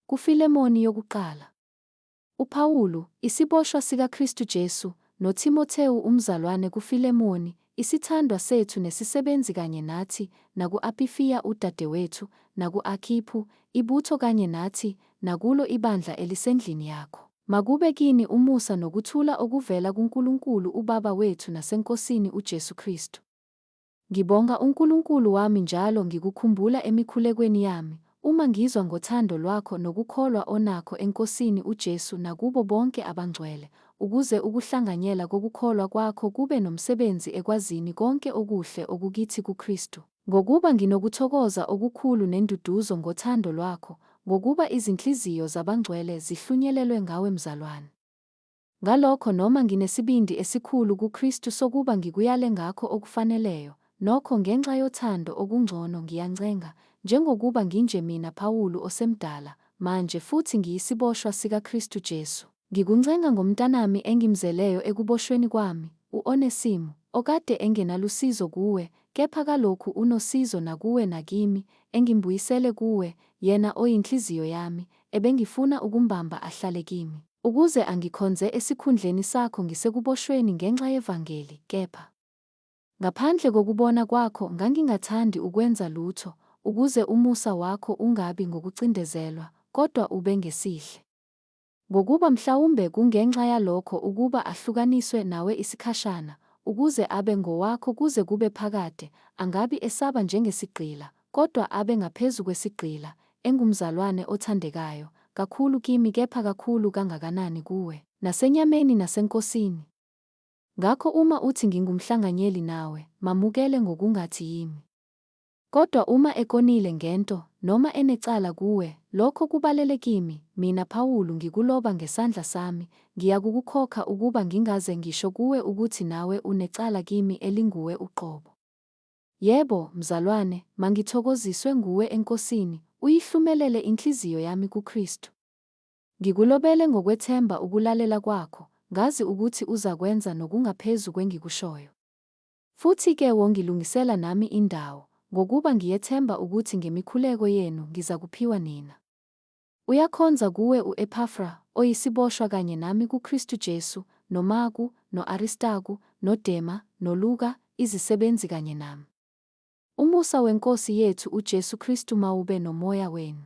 KuFilemoni yokuqala. UPawulu, isiboshwa sikaKristu Jesu, noThimothewu umzalwane kuFilemoni, isithandwa sethu nesisebenzi kanye nathi, naku-Apifiya udadewethu, naku-Arkiphu, ibutho kanye nathi, nakulo ibandla elisendlini yakho. Makube kini umusa nokuthula okuvela kuNkulunkulu uBaba wethu naseNkosini uJesu Kristu. Ngibonga uNkulunkulu wami njalo ngikukhumbula emikhulekweni yami, uma ngizwa ngothando lwakho nokukholwa onakho eNkosini uJesu nakubo bonke abangcwele, ukuze ukuhlanganyela kokukholwa kwakho kube nomsebenzi ekwazini konke okuhle okukithi kuKristu. Ngokuba nginokuthokoza okukhulu nenduduzo ngothando lwakho, ngokuba izinhliziyo zabangcwele zihlunyelelwe ngawe mzalwane. Ngalokho noma nginesibindi esikhulu kuKristu sokuba ngikuyale ngakho okufaneleyo, nokho ngenxa yothando okungcono ngiyancenga, njengokuba nginje mina Pawulu osemdala manje futhi ngiyisiboshwa sikaKristu Jesu. Ngikuncenga ngomntanami engimzeleyo ekuboshweni kwami, u-Onesimu, okade engenalusizo kuwe, kepha kalokhu unosizo nakuwe nakimi, engimbuyisele kuwe, yena oyinhliziyo yami, ebengifuna ukumbamba ahlale kimi, ukuze angikhonze esikhundleni sakho ngisekuboshweni ngenxa yevangeli, kepha ngaphandle kokubona kwakho ngangingathandi ukwenza lutho, ukuze umusa wakho ungabi ngokucindezelwa, kodwa ube ngesihle. Ngokuba mhlawumbe kungenxa yalokho ukuba ahlukaniswe nawe isikhashana, ukuze abe ngowakho kuze kube phakade, angabi esaba njengesigqila, kodwa abe ngaphezu kwesigqila, engumzalwane othandekayo, kakhulu kimi kepha kakhulu kangakanani kuwe, nasenyameni naseNkosini. Ngakho uma uthi ngingumhlanganyeli nawe, mamukele ngokungathi yimi. Kodwa uma ekonile ngento, noma enecala kuwe, lokho kubalele kimi, mina Pawulu ngikuloba ngesandla sami, ngiyakukukhokha ukuba ngingaze ngisho kuwe ukuthi nawe unecala kimi elinguwe uqobo. Yebo, mzalwane, mangithokoziswe nguwe eNkosini, uyihlumelele inhliziyo yami kuKristu. Ngikulobele ngokwethemba ukulalela kwakho, ngazi ukuthi uzakwenza nokungaphezu kwengikushoyo. Futhi-ke wongilungisela nami indawo, ngokuba ngiyethemba ukuthi ngemikhuleko yenu ngizakuphiwa nina. Uyakhonza kuwe u-Ephafra, oyisiboshwa kanye nami kuKristu Jesu, noMarku, no-Aristaku, noDema, noLuka, izisebenzi kanye nami. Umusa weNkosi yethu uJesu Kristu mawube nomoya wenu.